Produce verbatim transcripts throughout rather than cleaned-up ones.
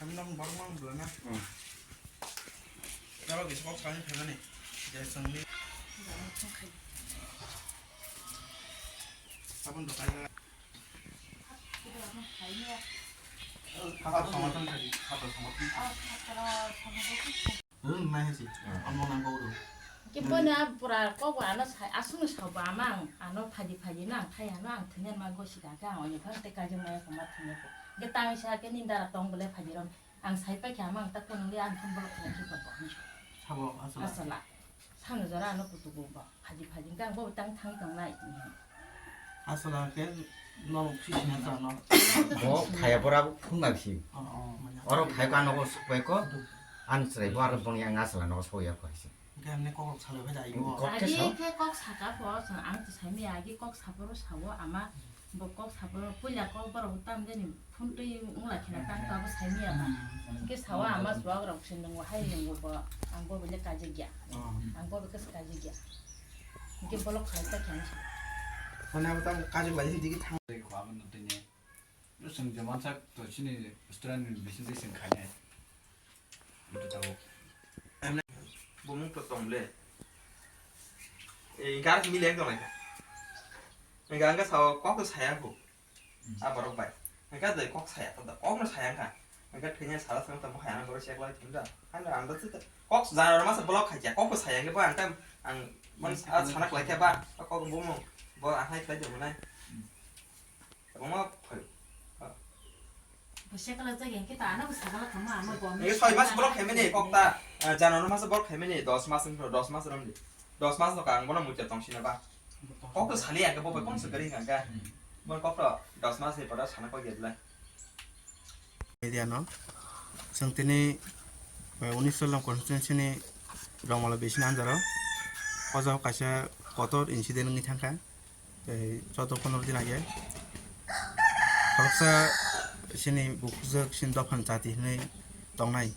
Kami nang borok mang bela na. Hmm. Jalo bisa kok sani phega ni. Jai sangni. Sabun dokai. Khata somoton tadi, khata somoton. Hmm, nai hasi. Hmm. Amo nang kok do. Ki boni a pura kok ano sai, asung sa ba mang, ano phaji phaji nang thai ano ang thunyan ma gosi ka ka, oni thang te kajang ma ko ma thunyan ko. Ge tang sa ke ninda ra tong bole phaji rom. Ang sai paikha, amang ta kunung le ang thum borok thum thum borok. Sabo asala. Asala. Sano jora ano kutugo ba. Phaji phaji kang bo tang thang tong nai. Asala ke no sisi na sa no. Bo thaya bora phung na si. Oh, oh, manya. Oro thai ka no ko suk pai ko. An srai bo aro bong yang asala no so ya ko si. Hingke amne kok rok salai bai da, imo. Kok khe agi sao? Khe kok saka pho, chwng ang to saimaya, agi kok saporo sao, ama bo kok saporo, puila kok borok tam jani phun twi wngla khena tang to abo saimaya ba. Hmm. Hingke sao ama chuwak rok se nwngo hai nwngo bo, ang bo bile kajikya. Oh. Ang bo bile kajikya. Hingke bolok khalai ta khe ang sa. Mane abo tamo kajik lai digi thang. Ko abo no tini. Chwng je mansak to chini restaurant ni bising twi chwng khainai. Ito tabuk. Bumung to tong le. Eh, hingke aro mili ang tong lai kha. Hingke ang khe sao kok to saya kho. Hmm. A borok bai. Hingke dai kok saya to da. Kok no saya kha. Hingke thenya sala sala to mo haya na goro chek lai thunda. Ang ang da kok jana ro masa block khai kya. Kok to saya hingke bo ang tam ang man a sana klai kha ba. Kok bumung. Bo ang hai klai de mo nai. Hmm. Kwbangma phai. Bo sekla jageng khe ta ano bo sakala thangma ama gom. Nge soi mas borok khaimani kokta, ah, January mas borok khaimani dos mas wngkha, dos mas romdi. Dos mas no kang bono muicha tong sina ba. Kok to sali ang bo bai kon se gari kang ka. Bon kok to dos mas ni pada sana kok ya bla. Media no. Chwng tini, eh, unis Solong constituency ni Rongmala bising anjaro. O jaga kaisa kotor incident wngwi thangkha. Tei chwdok pondro din age khoroksa chini bukhukjwk chini dophani jati hinwi tongnai.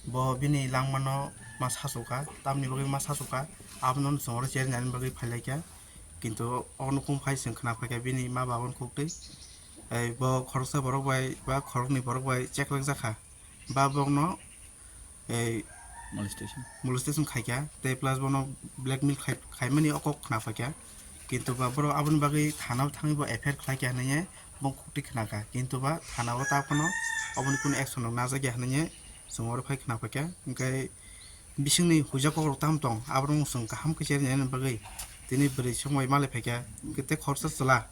Bo bini langmano ma sachukha, tamni bagwi ma sachukha, abono chwngno cherni bagwi phailaikha. Kintu o nukhung phai chwng khna phaikha bini ma babani khuktwi. Tei bo khoroksa borok bai ba khoroknwi borok bai cheklak jakha. Ba borokno ei molestation. Molestation khaikha, tei plus bono blackmail khai-, khaimani o kok khna phaikha. Kintu ba borok aboni bagwi thana-o thangwi bo F I R khlaikha hinwi bo khuktwi khnakha. Kintu ba thana-o ta phano oboni kunu action rok najakya hinwi chwng oro phai khna phaikha. Hwnkhe bisingni huijak kokrok tamo tong, aborok chwng kaham khe cherni bagwi tini bwrwi songbai malai phaikha. Hwnkhe tei khoroksa chwla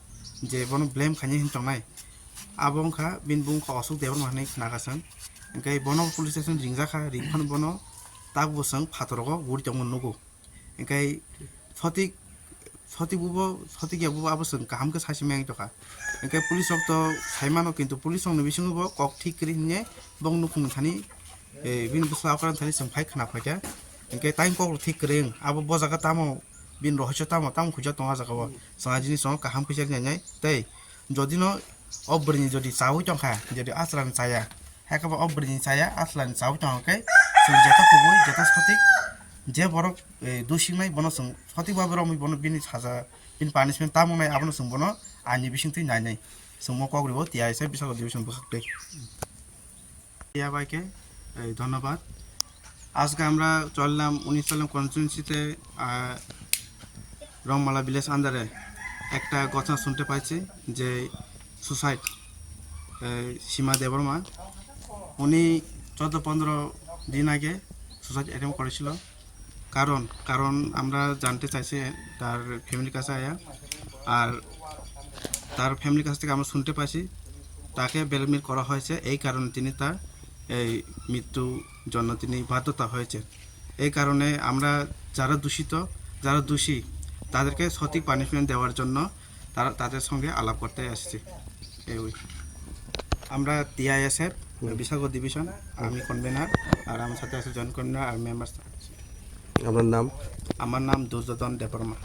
je bono blame khainai hinwi tongnai. Abo wngkha bini bumung kha Ashok Debbarma hinwi khnakha chwng. Hwnkhe bono police station ringjakha, ringphano bono tabukbo chwng phataro guri tongmani nugo. Hwnkhe sotik, sotik bubo, sotik ya bubo abo chwng kaham khe sasimani tongkha. Hwnkhe police rok to saimano, kintu police rokni bisingo bo kok thik kwrwi hinwi bong nukhungni thani, eh, bini bwsla okra thani chwng phai khna phaikha. Hwnkhe tei kok thik kwrwi wng, abo bo jaga tamo bini rohorso tamo, tamo khuijak tongo ah jaga o. Chwng ah jini chwng kaham khe cherni nai tei Jodi no o bwrwini jodi chawi tongkha, jodi aswrang chaya, hakhe bo o bwrwini chaya aswrang chawi tongkha khe chwng joto kubui, joto sotik, je borok, eh, dusingnai bono chwng sotik babe romwi bono bini saja, bini punishment tamo nai abono chwng bono aini bisingtwi nainai. Chwngmo kok ribo T I S F Bisakha division bwswk twi. Iya bai khe, eh, dhonnobad. আজকে আমরা চললাম উনিশ সালের কনস্টিটুয়েন্সিতে, আহ, রংমালা ভিলেজ আন্ডারে একটা ঘটনা শুনতে পাইছি যে সুসাইড, এই, সীমা দেববর্মা, উনি চোদ্দ পনেরো দিন আগে সুসাইড অ্যাটেম্প করেছিল। কারণ, কারণ আমরা জানতে চাইছি তার ফ্যামিলির কাছে আয়া। আর তার ফ্যামিলির কাছ থেকে আমরা শুনতে পাইছি, তাকে ব্ল্যাকমেইল করা হয়েছে, এই কারণে তিনি তার এই মৃত্যু জন্য তিনি বাধ্যতা হয়েছে। এই কারণে আমরা যারা দূষিত, যারা দোষী, তাদেরকে সঠিক পানিশমেন্ট দেওয়ার জন্য তারা, তাদের সঙ্গে আলাপ করতে এসেছি। এই ওই। আমরা টিআইএসএফ, হুম। বিশাখা ডিভিশন, আমি কনভেনার, আর আমার সাথে আছে জয়েন্ট কনভেনার আর মেম্বার। আপনার নাম? আমার নাম দুর্যোধন দেববর্মা।